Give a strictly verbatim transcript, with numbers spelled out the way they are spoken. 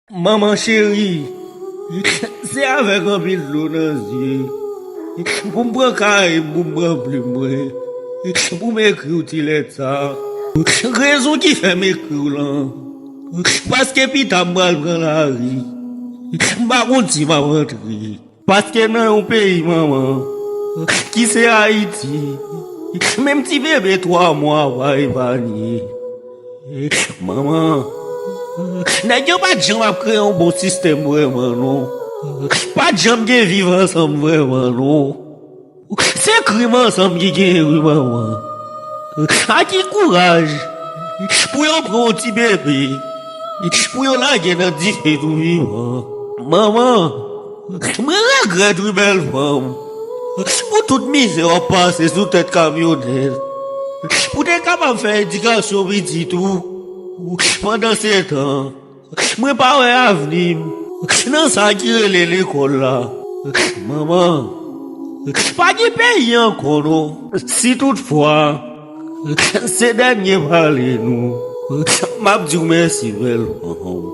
Manman cheri, se avèk anpil dlo nan zye pou m pran kaye m, pou m pran plim mwen, pou m ekri w ti lèt sa. Rezon ki fè m ekri w lan, paske pita m pral pran lari. M pa konn si m ap rantre. Paske nan yon peyi manman, ki se Ayiti, menm ti bebe twa mwa pa epanye. Manman, nèg yo pa t janm ap kreye yon bon sistèm vrèman non. Pa t janm gen viv ansanm vrèman non. Se krim ansanm ki genyen wi manman. A ki kouraj pou yo pran yon ti bebe, pou yo lage nan dife tou vivan. Manman, mwen regrèt wi bèl fanm, pou tout mizè w ap pase sou tèt kamyonèt, pou te kapab fè edikasyon pitit ou. Pandan se tan, mwen pa wè avni m nan sa ki rele lekòl la. Manman, pa gen peyi ankò non. Si toutfwa se dènye pale nou, m ap di w mèsi bèl fanm.